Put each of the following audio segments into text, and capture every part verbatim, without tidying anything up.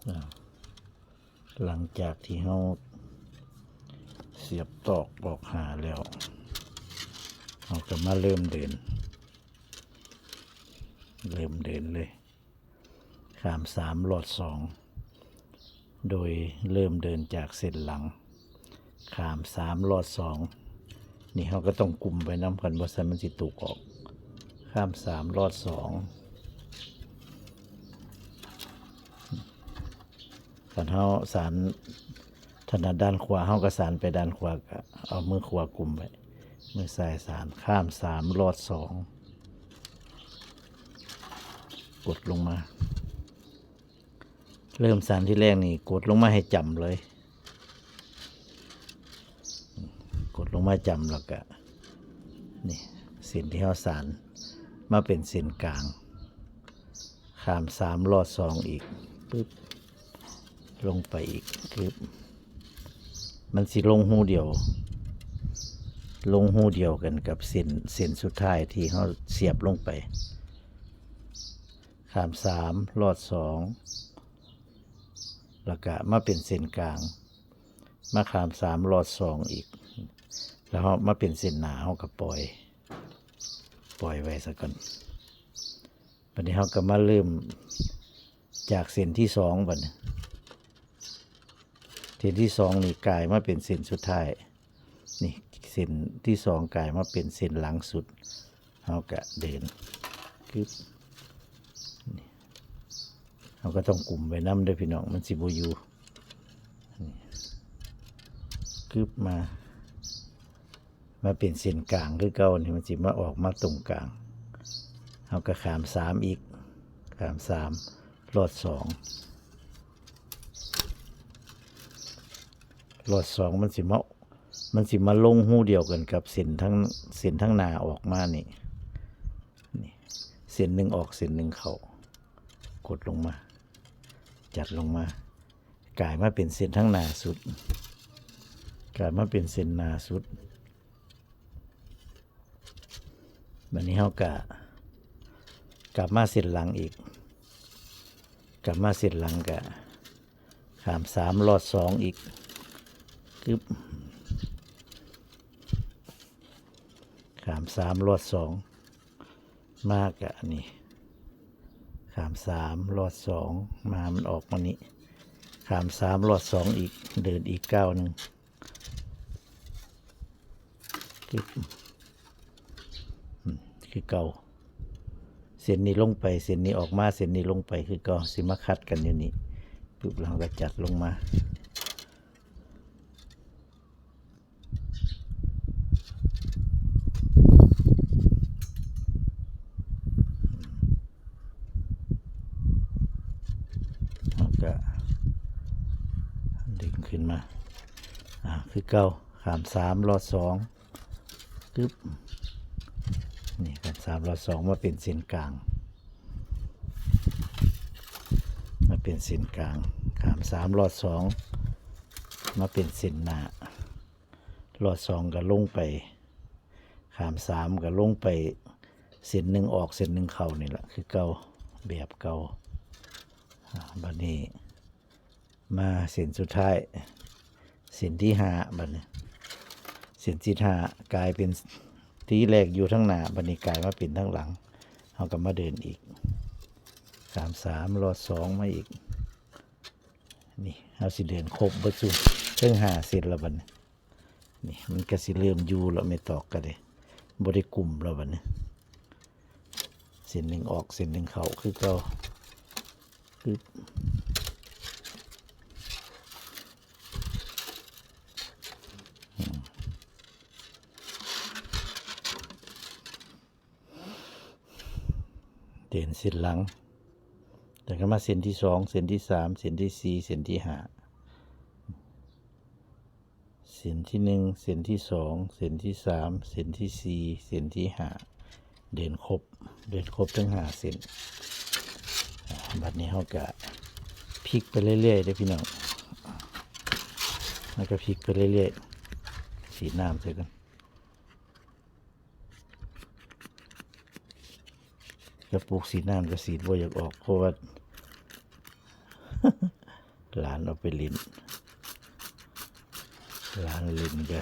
อ่า หลังจากที่เราเสียบตอกออกหาแล้ว เราก็มาเริ่มเดิน เริ่มเดินเลย ข้ามสามลอดสอง โดยเริ่มเดินจากเส้นหลัง ข้ามสามลอดสอง นี่เราก็ต้องกุมไปนำกัน บ่ซั้นมันสิตกออก ข้ามสามลอดสอง คันเราสานถนัดด้านขวา เราก็สานไปด้านขวา ก็เอามือขวากุมไว้ มือซ้ายสาน ข้ามสามลอดสอง กดลงมา เริ่มสานที่แรกนี่ กดลงมาให้จ้ำเลย กดลงมาจ้ำแล้วก็ นี่ เส้นที่เราสาน มาเป็นเส้นกลาง ข้ามสามลอดสองอีก ปึ๊บ ลงไปอีก ปึ๊บ มันสิลงฮูเดียว ลงฮูเดียวกันกับเส้น เส้นสุดท้ายที่เราเสียบลงไป ข้ามสามลอดสอง แล้วก็มาเป็นเส้นกลาง มาข้ามสามลอดสองอีก แล้วเรามาเป็นเส้นหน้า เราก็ปล่อย ปล่อยไว้ซะก่อน บัดนี้เราก็มาเริ่มจากเส้นที่สอง บัดนี้ เส้นที่สองนี่กลายมาเป็นเส้นสุดท้าย นี่ เส้นที่สองกลายมาเป็นเส้นหลังสุด เราก็เดิน กึ๊บ นี่ เราก็ต้องกุมไว้นำเด้อพี่น้อง มันสิบ่อยู่ นี่ กึ๊บมา มาเป็นเส้นกลางคือเก่านี่ มันสิมาออกมาตรงกลาง เราก็ข้ามสามอีก ข้ามสามลอดสอง ลอดสองมันสิมา มันสิมาลงฮูเดียวกันกับเส้นทั้ง เส้นทั้งหน้าออกมานี่ นี่ เส้นหนึ่งออก เส้นหนึ่งเข้า กดลงมา จัดลงมา กลายมาเป็นเส้นทั้งหน้าสุด กลายมาเป็นเส้นหน้าสุด บัดนี้เราก็กลับมาเส้นหลังอีก กลับมาเส้นหลังก็ข้ามสามลอดสองอีก กึ๊บ ข้ามสามลอดสอง มาก็อันนี้ ข้ามสามลอดสอง มามันออกมานี้ ข้ามสามลอดสองอีก เดินอีกก้าวหนึ่ง กึ๊บ อืม คือเก่า เส้นนี้ลงไป เส้นนี้ออกมา เส้นนี้ลงไปคือเก่า สิมาขัดกันอยู่นี่ ปึ๊บ เราก็จัดลงมา แล้วก็ดึงขึ้นมา อ่า คือเก่า ข้ามสามลอดสอง กึ๊บ นี่ ข้ามสามลอดสอง มาเป็นเส้นกลาง มาเป็นเส้นกลาง ข้ามสามลอดสอง มาเป็นเส้นหน้า ลอดสองก็ลงไป ข้ามสามก็ลงไป เส้นหนึ่งออก เส้นหนึ่งเข้านี่แหละ คือเก่า แบบเก่า อ่า บัดนี้ มาเส้นสุดท้าย เส้นที่ห้า บัดนี้ เส้นที่ห้ากลายเป็น ที่แรกอยู่ทางหน้า บัดนี้กลายมาเป็นทางหลัง เราก็มาเดินอีก ข้ามสามลอดสองมาอีก นี่ เราสิเดินครบเบิดซุเทิงห้าเส้นแล้วบัดนี้ นี่ มันก็สิเริ่มอยู่แล้ว แม่ตอกก็ได้ บ่ได้กุมแล้วบัดนี้ เส้นหนึ่งออก เส้นหนึ่งเข้า คือเก่า ปึ๊บ อืม เดินเส้นหลัง แล้วก็มาเส้นที่สอง เส้นที่สาม เส้นที่สี่ เส้นที่ห้า เส้นที่หนึ่ง เส้นที่สอง เส้นที่สาม เส้นที่สี่ เส้นที่ห้า เดินครบ เดินครบทั้งห้าเส้น อ่า บัดนี้เราก็พลิกไปเรื่อยๆเด้อพี่น้อง แล้วก็พลิกไปเรื่อยๆ สีดน้ำใส่กัน กระปุกสีดน้ำก็สีดบ่อยากออก เพราะว่า หลานเอาไปเล่น หลานเล่นก็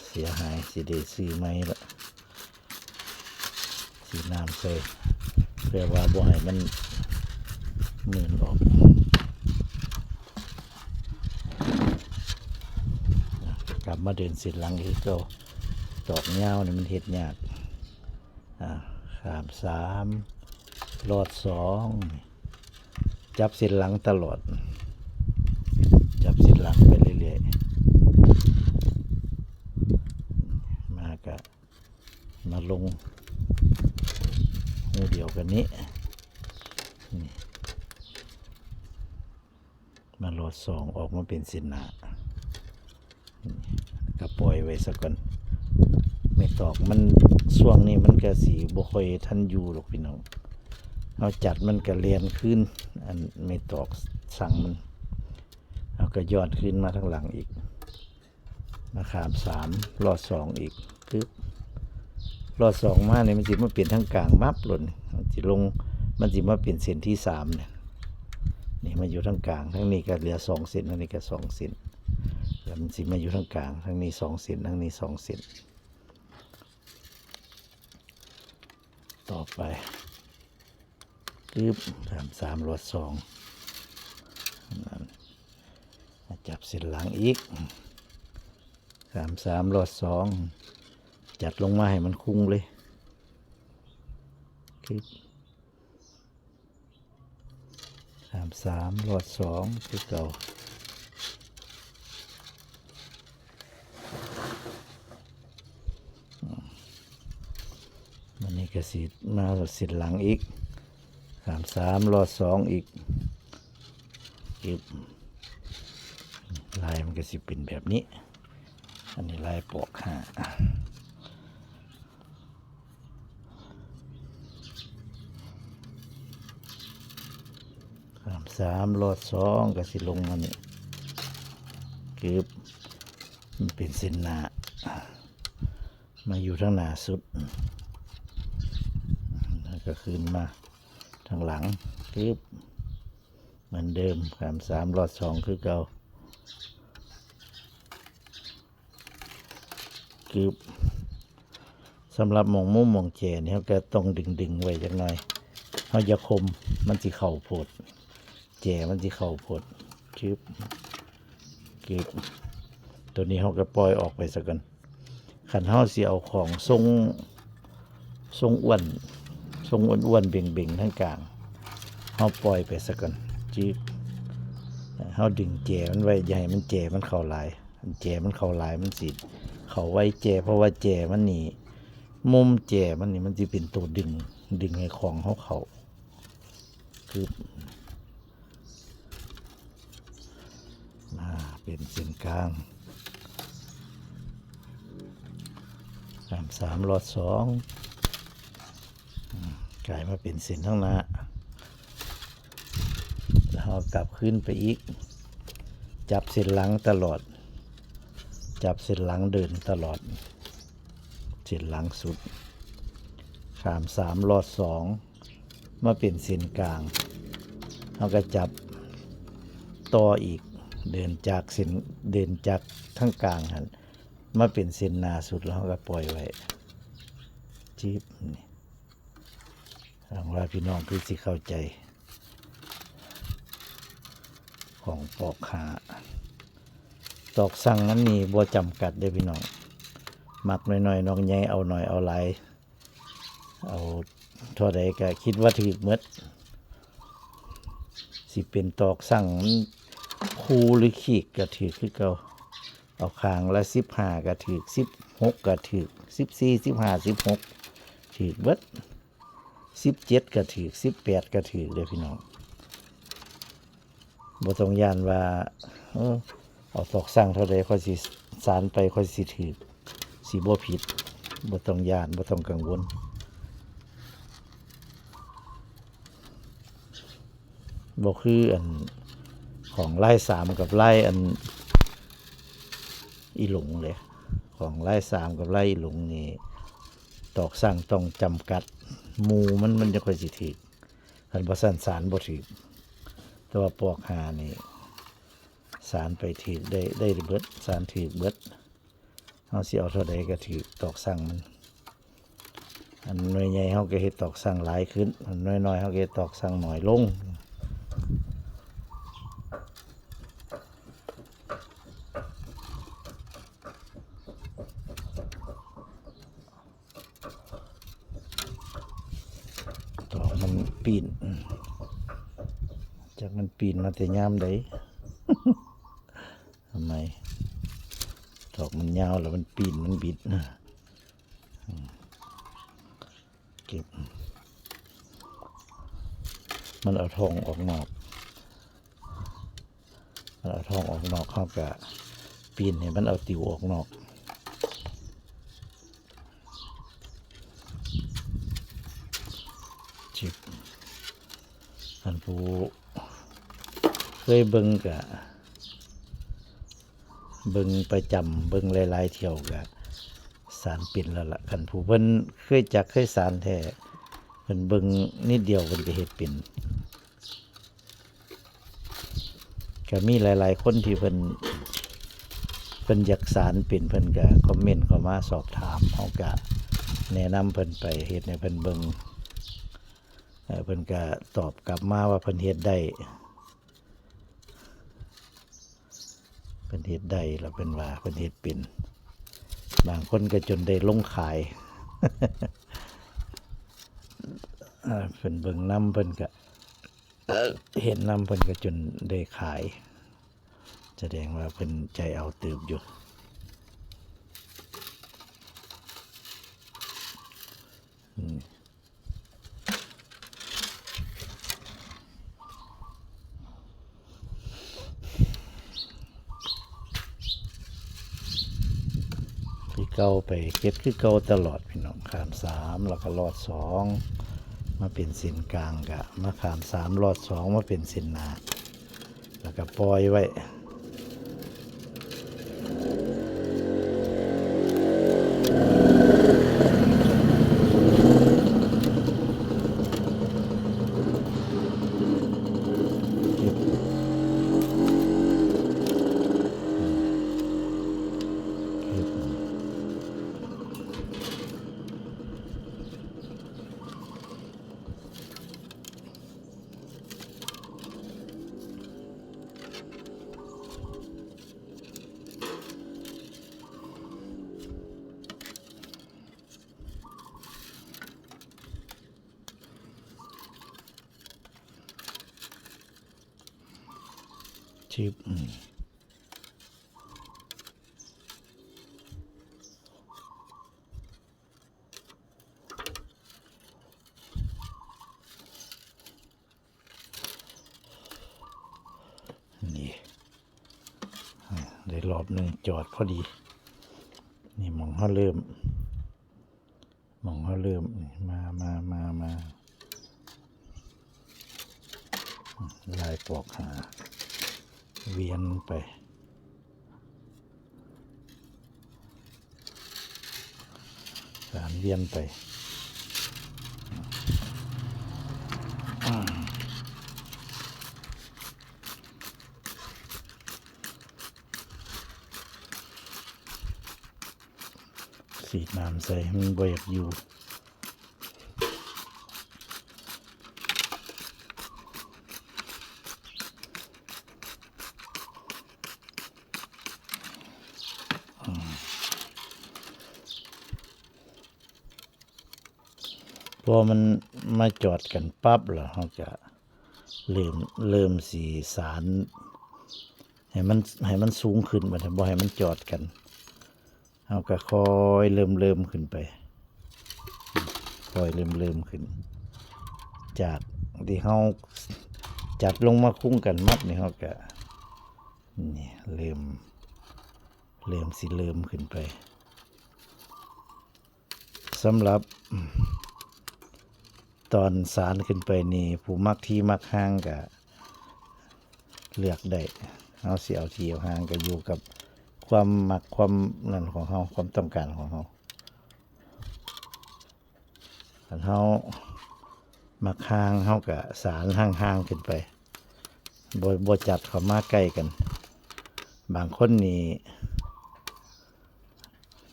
เสียหาย สิได้ซื้อใหม่ละ สีน้ำใส่ เพื่อว่าบ่ให้มันหมื่นออก กลับมาเดินเส้นหลังคือเก่า ตอกยาวนี่มันเฮ็ดยาก อ่า ข้ามสาม ลอดสอง จับเส้นหลังตลอด จับเส้นหลังไปเรื่อยๆ มากะมาลงหูเดียวกันนี้ นี่ มาลอดสอง ออกมาเป็นเส้นหน้า นี่ ก็ปล่อยไว้ซะก่อน ไม่ตอกมัน ช่วงนี้มันก็สิบ่ค่อยทันอยู่หรอกพี่น้อง เอาจัดมันก็เลียนขึ้น อันไม่ตอกสั่งมัน เอาก็ย้อนขึ้นมาทางหลังอีก มาข้ามสาม ลอดสองอีก ปึ๊บ ลอดสองมาเนี่ยมันสิมาเป็นทางกลางมับหล่น มันสิลง มันสิมาเป็นเส้นที่สามเนี่ย นี่มาอยู่ทางกลาง ทางนี้ก็เหลือสองเส้น ทางนี้ก็สองเส้น แล้วมันสิมาอยู่ทางกลาง ทางนี้สองเส้น ทางนี้สองเส้น ต่อไป ปึ๊บ ข้ามสาม ลอดสอง นั่น จับเส้นหลังอีก ข้ามสาม ลอดสอง จัดลงมาให้มันคุ้งเลย ปึ๊บ ข้ามสาม ลอดสอง คือเก่า อืม วันนี้ก็สิมาเส้นหลังอีก ข้ามสาม ลอดสองอีก ปึ๊บ ลายมันก็สิเป็นแบบนี้ อันนี้ลายปอกห้า ข้ามสาม ลอดสอง ก็สิลงมานี่ ปึ๊บ มันเป็นเส้นหน้า มาอยู่ทางหน้าสุด แล้วก็ขึ้นมาทางหลัง ปึ๊บ เหมือนเดิม ข้ามสาม ลอดสอง คือเก่า ปึ๊บ สำหรับหม่องมุมหม่องแจนี่ เราก็ต้องดึงๆ ไว้จักหน่อย เราอย่าคม มันสิเข้าโพด แจมันสิเข้าโพด ปึ๊บ ปึ๊บ ตัวนี้เราก็ปล่อยออกไปซะก่อน คันเราสิเอาของทรง ทรงอ้วน ทรงอ้วนๆ เบ่งๆ ทางกลาง เราปล่อยไปซะก่อน ปึ๊บ เราดึงแจมันไว้ อย่าให้มันแจมันเข้าหลาย อันแจมันเข้าหลายมันสิเข้าไวแจ เพราะว่าแจมันนี่ มุมแจมันนี่มันสิเป็นตัวดึง ดึงให้ของเราเข้า ปึ๊บ มาเป็นเส้นกลาง ข้ามสาม ลอดสอง อืม กลายมาเป็นเส้นข้างหน้า แล้วเรากลับขึ้นไปอีก จับเส้นหลังตลอด จับเส้นหลังเดินตลอด เส้นหลังสุด ข้ามสาม ลอดสอง มาเป็นเส้นกลาง เราก็จับต่ออีก เดินจากเส้น เดินจากทางกลางหั่น มาเป็นเส้นหน้าสุด แล้วเราก็ปล่อยไว้ จิ๊บ นี่ หวังว่าพี่น้องคือสิเข้าใจ ของปอกห้า ตอกสั่งมันนี่บ่จำกัดเด้อพี่น้อง มักน้อยๆ นอกใหญ่ เอาน้อยเอาหลาย เอาเท่าใดก็คิดว่าถืกหมด สิเป็นตอกสั่งมันคู่หรือขีกก็ถืกคือเก่า เอาข้างละสิบห้าก็ถืก สิบหกก็ถืก สิบสี่ สิบห้า สิบหก ถืกเบิด สิบเจ็ดก็ถืก สิบแปดก็ถืกเด้อพี่น้อง บ่ต้องย้านว่า เออ เอาตอกสั่งเท่าใดข้อยสิสานไป ข้อยสิถืก สิบ่ผิด บ่ต้องย้าน บ่ต้องกังวล บ่คืออันของลายสามกับลายอันอีหลงเลย ของลายสามกับลายอีหลงนี่ ตอกสั่งต้องจำกัดหมู่มัน มันจะค่อยสิถืก คันบ่ซั้นสานบ่ถืก ต แต่ว่าปอกห้านี่ สานไปถืกได้ ได้เบิด สานถืกเบิด เฮาสิเอาเท่าใดก็ถืกตอกสั่งมัน อันหน่วยใหญ่เฮาก็เฮ็ดตอกสั่งหลายขึ้น อันหน่วยน้อยเฮาก็เฮ็ดตอกสั่งน้อยลง ตอกมันปีน จักมันปีนมาแต่ยามใด ทำไม ตอกมันยาวแล้วมันปีนมันบิดนะ อืม เก็บ มันเอาทองออกนอก มันเอาทองออกนอก เฮาก็ปีนให้มันเอาติวออกนอก จิบ อันผู้เคยเบิ่งก็เบิ่งประจำ เบิ่งหลายๆเที่ยวก็สานเป็นแล้วล่ะ คันผู้เพิ่นเคยจักเคยสานแท้ เพิ่นเบิ่งนิดเดียวเพิ่นก็เฮ็ดเป็น ก็มีหลายๆคนที่เพิ่น เพิ่นอยากสานเป็น เพิ่นก็คอมเมนต์เข้ามาสอบถาม เฮาก็แนะนำเพิ่นไปเฮ็ดให้เพิ่นเบิ่ง เอ่อ เพิ่นก็ตอบกลับมาว่าเพิ่นเฮ็ดได้ เพิ่นเฮ็ดได้แล้วเพิ่นว่าเพิ่นเฮ็ดเป็น บางคนก็จนได้ลงขาย อ่า เพิ่นเบิ่งนำเพิ่นก็ เห็นนำเพิ่นก็จนได้ขาย แสดงว่าเพิ่นใจเอาเติบอยู่ อืม คือเก่าไป เฮ็ดคือเก่าตลอดพี่น้อง ข้ามสามแล้วก็ลอดสอง มาเป็นเส้นกลาง ก็มาข้ามสามลอดสอง มาเป็นเส้นหน้า แล้วก็ปล่อยไว้ เก็บ เก็บ ชิบ อืม นี่ ได้รอบหนึ่งจอดพอดี นี่หม่องเฮาเริ่ม หม่องเฮาเริ่ม นี่ มา มา มา มา ลายปอกห้า เวียนไป สานเวียนไป อ่า สีดน้ำใส่ มันบ่อยากอยู่ อืม พอมันมาจอดกันปั๊บแล้ว เฮาก็เริ่ม เริ่มสิสาน ให้มัน ให้มันสูงขึ้น บัดนี้บ่ให้มันจอดกัน เฮาก็ค่อยเริ่มเริ่มขึ้นไป ค่อยเริ่มเริ่มขึ้น จากที่เฮาจัดลงมาคุ้งกันหมดนี่ เฮาก็ นี่ เริ่ม เริ่มสิเริ่มขึ้นไป สำหรับตอนสานขึ้นไปนี่ ผู้มักที่มักห่างก็เลือกได้ เฮาสิเอาที่เอาห่างก็อยู่กับความมักความนั่นของเฮา ความต้องการของเฮา คันเฮามักห่าง เฮาก็สานห่างๆขึ้นไป บ่ บ่จัดเข้ามาใกล้กัน บางคนนี่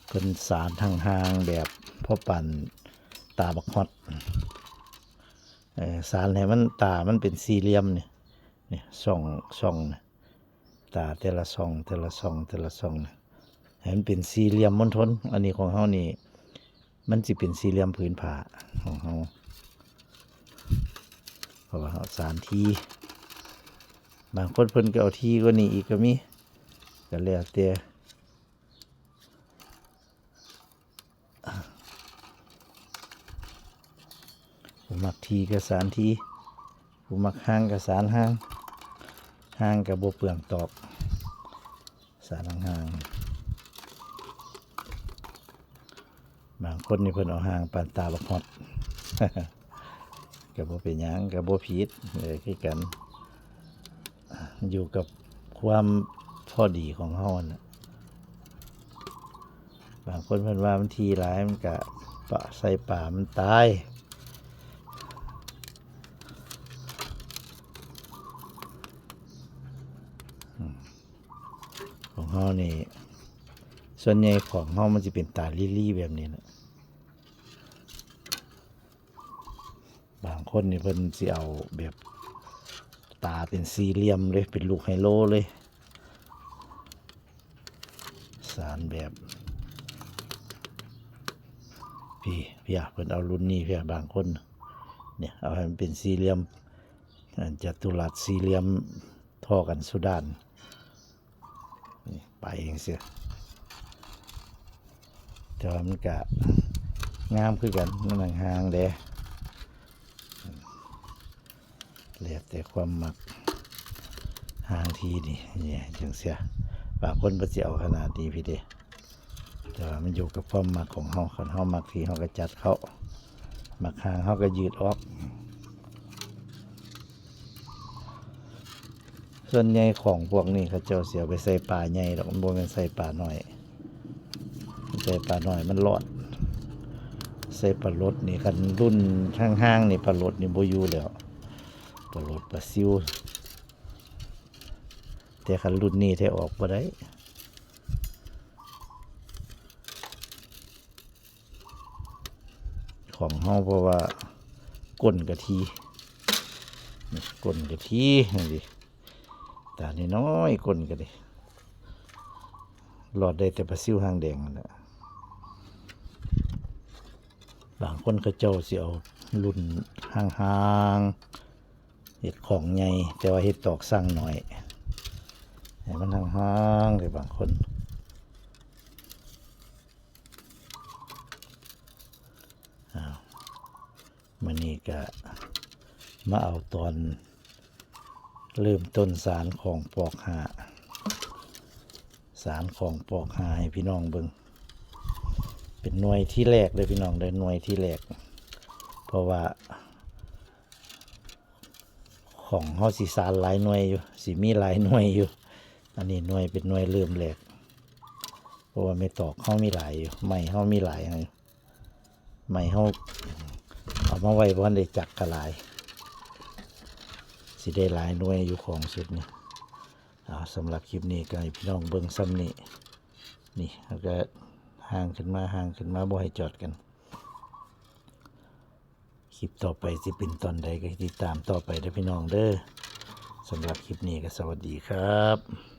เพิ่นสานห่างๆ แบบพอปานตาบักฮอด เอ่อ สานให้มัน ตามันเป็นสี่เหลี่ยมนี่ นี่ ช่อง ช่องนี่ ตาแต่ละช่อง แต่ละช่อง แต่ละช่องนี่ ให้มันเป็นสี่เหลี่ยมมณฑล อันนี้ของเฮานี่ มันสิเป็นสี่เหลี่ยมผืนผ้าของเฮา เพราะว่าเฮาสานถี่ บางคนเพิ่นก็เอาถี่กว่านี้อีกก็มี ก็แล้วแต่ ผู้มักถี่ก็สานถี่ ผู้มักห่างก็สานห่าง ห่างก็บ่เปลืองตอก สานห่างๆ บางคนนี่เพิ่นเอาห่างปานตาบักฮอด ก็บ่เป็นหยัง ก็บ่ผิด เออ คือกัน อยู่กับความพอดีของเฮาน่ะ บางคนเพิ่นว่ามันถี่หลาย มันก็ปะ ใส่ปลามันตาย อืม ของเฮานี่ ส่วนใหญ่ของเฮามันสิเป็นตาลีๆ แบบนี้แหละ บางคนนี่เพิ่นสิเอาแบบตาเป็นสี่เหลี่ยมเลย เป็นลูกไฮโลเลย สานแบบ พี้ พี้ เพิ่นเอารุ่นนี้ พี้ บางคน เนี่ย เอาให้มันเป็นสี่เหลี่ยม อ่า จัตุรัสสี่เหลี่ยม ท่อกันสุดด้าน นี่ ไปเองเสีย แต่ว่ามันก็งามคือกัน มันห่างๆ เด้ แล้วแต่ความมัก ห่างถี่นี่ เนี่ย จั่งเสีย บางคนเพิ่นสิเอาขนาดนี้พี้เด้ แต่ว่ามันอยู่กับความมักของเฮา คันเฮามักถี่เฮาก็จัดเข้า มักห่างเฮาก็ยืดออก ส่วนใหญ่ของพวกนี้เขาเจ้าสิเอาไปใส่ปลาใหญ่ดอก มันบ่แม่นใส่ปลาน้อย ใส่ปลาน้อยมันร้อน ใส่ปลาหลดนี่ คันรุ่นห่างๆ นี่ปลาหลดนี่บ่อยู่แล้ว ปลาหลดปลาซิว แต่คันรุ่นนี้แท้ออกบ่ได้ ของเฮา เพราะว่าก้นกะที นี่ก้นกะที นี่ดิ ตาน้อยๆ ก้นกะที รอดได้แต่ปลาซิวหางแดงนั่นแหละ บางคนเขาเจ้าสิเอารุ่นห่างๆ เฮ็ดของใหญ่ แต่ว่าเฮ็ดตอกสั่งน้อย ให้มันห่างๆ เลยบางคน อ้าว มื้อนี้ก็มาเอาตอนเริ่มต้นสานของปอกห้า สานของปอกห้าให้พี่น้องเบิ่ง เป็นหน่วยที่แรกเลยพี่น้องเด้อ หน่วยที่แรก เพราะว่า ของเฮาสิสานหลายหน่วยอยู่ สิมีหลายหน่วยอยู่ อันนี้หน่วยเป็นหน่วยเริ่มแรก เพราะว่าไม้ตอกเฮามีหลายอยู่ ไม้เฮามีหลายอยู่ ไม้เฮาเอามาไว้บ่ทันได้จักก็หลาย สิได้หลายหน่วยอยู่ของชุดนี้ เอา สำหรับคลิปนี้ก็ให้พี่น้องเบิ่งส่ำนี้ นี่ แล้วก็ห่างขึ้นมา ห่างขึ้นมา บ่ให้จอดกัน คลิปต่อไปสิเป็นตอนใดก็ติดตามต่อไปเด้อพี่น้องเด้อ สำหรับคลิปนี้ก็สวัสดีครับ